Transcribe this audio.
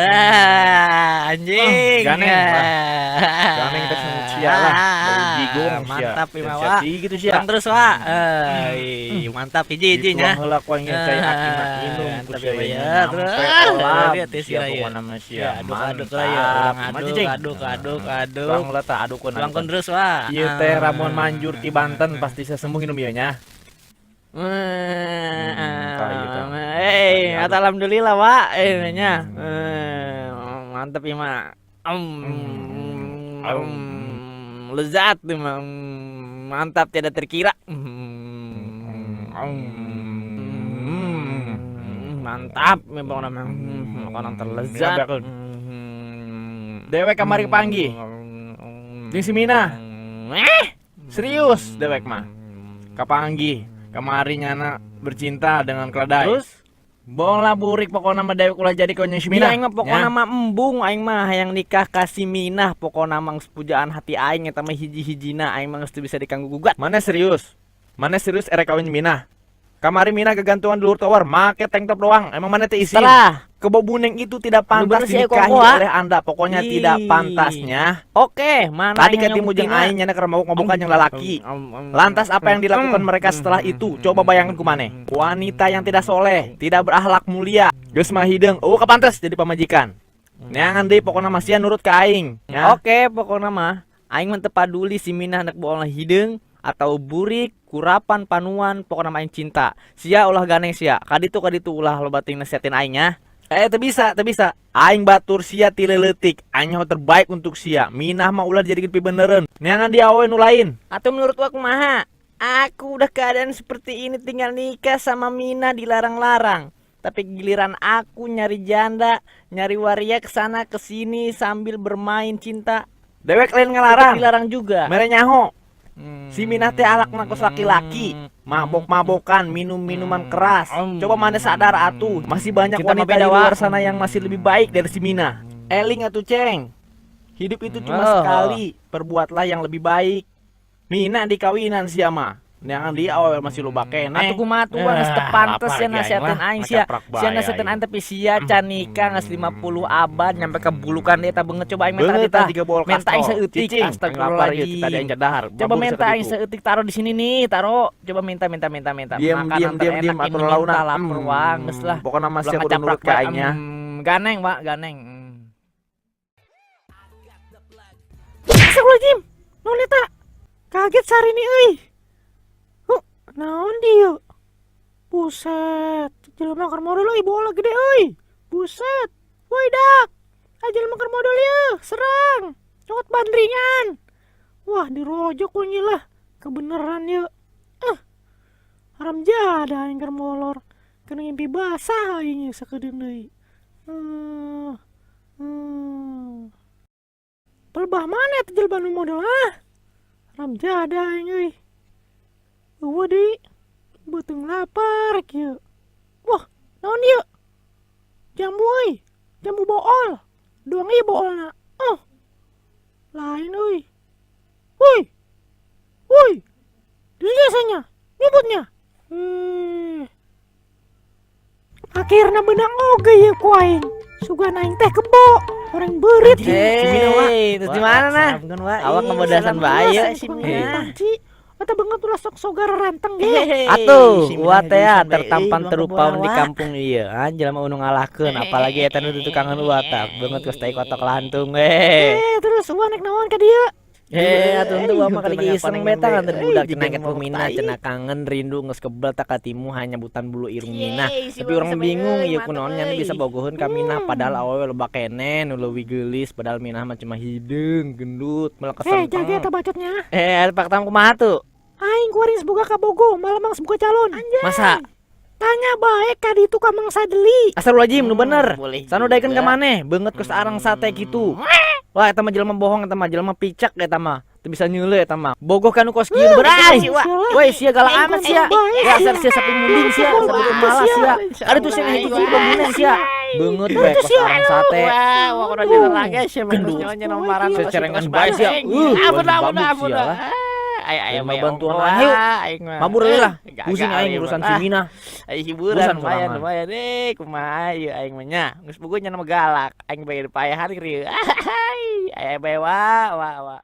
Ah, anjing. Ganeng lah. Ganeng teh sia lah. Bau jigong sia. Mantap ieu mah, Sia Wa. gitu sia. Tuang terus, Wa. Eh, mantap hiji-hiji nya. Dituang heula ku aing cai aki mah inum ku Mantap sia ya, ieu. ya. Terus Nyampe kolam. lihat ya Sia sia ya. pokona mah sia. Ya, aduk aduk lah ya. Mantap. Urang Maju, aduk, Cing. aduk, aduk, aduk. Tuang heula tah adukeun. Tuangkeun terus, Wa. Ieu teh ramuan manjur ti Banten, pasti saya sembuh minum ieu nya. Tah ieu tah. Eh, alhamdulillah, Wa. Eh, nya. Eh, mantap ieu mah. Lezat ieu mah. Mantap tiada terkira. Mantap memang namanya. Makanan terlezat. Beakeun. Dewek kamari panggih. Jeung si Mina. Eh, Serius dewek mah. Kapanggih kamari nyana bercinta dengan keledai. Terus? Bohong lah burik, pokokna mah dewek ulah jadi konyol si Mina. Mina aing mah pokona mah embung, aing mah hayang nikah ka si Minah, pokona mah geus pujaan hati aing eta mah, hiji-hijina, aing mah geus teu bisa dikanggu gugat. Mana serius? Mana serius erek kawin Mina? Kamari Mina kegantungan di luhur tower, make tank top doang. Emang mana teh isin? Setelah Kebo buneng itu tidak Anu pantas bener sih, dinikahi Koko, ah. oleh Anda. Pokoknya Ih. tidak pantasnya. Oke, mana Tadi yang ketimu jeung buktina? Aing nyana keur mabok-mabokan jeung lalaki. Lantas apa yang dilakukan mereka setelah itu? Coba bayangkan ku maneh. Wanita yang tidak soleh, tidak berakhlak mulia, geus mah hideung, oh kapantes jadi pamajikan. Neangan deui, pokokna mah sia nurut ka aing. Ya. Oke, pokoknya mah aing mah teu paduli si Minah hendak bohong hideung atau burik, kurapan panuan, pokoknya mah aing cinta. Sia ulah ganeng sia. Kaditu kaditu ulah loba teuing nasihatin aing nya. Eh, teu bisa, teu bisa. Aing batur sia ti leutik. Aing nyaho terbaik untuk sia. Minah mah ulah dijadikeun pibenereun. Neangan dia awewe nu lain. Atau menurut aku kumaha? Aku udah keadaan seperti ini tinggal nikah sama Mina dilarang-larang. Tapi giliran aku nyari janda, nyari waria ke sana ke sini sambil bermain cinta, Dewek lain tetap ngalarang. Dilarang juga. Mere nyaho. Si Minah teh alakna kos laki-laki, mabok-mabokan, minum minuman keras. Coba mana sadar atuh, masih banyak Cinta mah wanita beda, di luar Wak. Sana yang masih lebih baik dari si Minah. Eling atuh, Ceng. Hidup itu cuma sekali, perbuatlah yang lebih baik. Mina dikawinan sia mah. Neangan dia awewe masih loba keneh. Atuh kumaha tuh geus teu pantes Lapar ya ge aing nasihatin lah, aing sia. ngacaprak Sia bae nasihatin aing. Aing tapi sia can nikah geus 50 abad nyampe ke bulukan dia eta beungeut, coba aing minta Beungeut tah. tah jiga bol Minta aing kastol. saeutik, Cicing, aing lapar ieu ti tadi aing dahar. Coba Mabur minta aing sakitu. Saeutik, taruh di sini nih, taruh. Coba minta minta minta minta. Diem Makanan diem diem diem terenak atur ini, launa. minta lapar wah geus lah. Pokoknya mah Ulah sia kudu ngacaprak nurut ka bae. aing nya. Ganeng, Pak, ganeng. Astagfirullahaladzim. Naon eta? Kaget sehari ini euy. Huh, naon dia? Buset, jelema keur modol euy, bola gede euy. Buset. Woi dak. Ah, jelema keur modol ieu, serang. Cokot bandringan. Wah, dirojok ku lah. Kebeneran yeuh. Ah. Haram jadah aing keur molor. Kena ngimpi basah aing ieu sakedeung deui. Pelbah mana eta jelema nu modol ah? Haram jadah aing euy. Euweuh deui. Beuteung lapar kieu. Wah, naon ieu? Jambu euy. Jambu bool. Doang ieu boolna. Oh. Lain euy. Woi. Woi. Dia nya nyebutnya. Eh. Akhirnya benang oge ieu ku aing. Sugan aing teh kebo, orang beurit. Hei, terus di mana nah? Awak kebodasan bae ya si Mina. Eta banget ulah sok sogar ranteng ge. Atuh, uwa teh ya tertampan terupaun di kampung ieu. Ah, jelema anu ngalahkeun apalagi eta nu tukangan uwa tah. Beungeut geus tai kotok lantung eh. Eh, terus uwa nek naon ka dieu? Eh, atuh untuk uwa mah kali iseng beta nganter budak cenah Jigeng ket Mina cenah kangen rindu geus kebel tak katimu hanya butan bulu irung Mina. Tapi urang bingung ieu kunaon nya bisa bogoheun ka Minah, padahal awewe loba keneh nu leuwih geulis, padahal Minah mah cuma hideung, gendut, malah Eh, jaga kesenteng. eta bacotnya. Eh, pak tam kumaha tuh? Aing kuari geus boga kabogoh, malah geus boga calon. Anjay. Masa? Tanya bae ka ditu ka Mang Sadli. Astagfirullahaladzim, nu bener. Boleh Sanu daekeun ka juga. maneh, beungeut kos arang sate kitu. Wah, eta mah jelema bohong, eta mah jelema picak eta mah. Teu bisa nyeule eta mah. Bogoh ka nu kos kieu berai. Sia lah. Woi, sia galak amat sia. Dasar sia sapi munding sia, sapi malas sia. Ada tuh sia ngahiji bangunan sia. Beungeut we kos arang sate. Wah, wah kudu jalan lagi sih Gendut. nyonya nomaran Secerengan bae sia. Ampun, ampun, Bambuk ampun. sia lah. Ah, Aya aya Terima bae bantuan ongkoh, aing. Hayu. ah, aing mah. Mabur heula lah. Eh, gagal Pusing aing ieu urusan mah. si Mina. Ah, ai hiburan Bosan lumayan sorangan. Lumayan eh kumaha ieu aing mah nya. Geus puguh nya mah galak. Aing bae paehan rieu. Aya bae wa wa wa.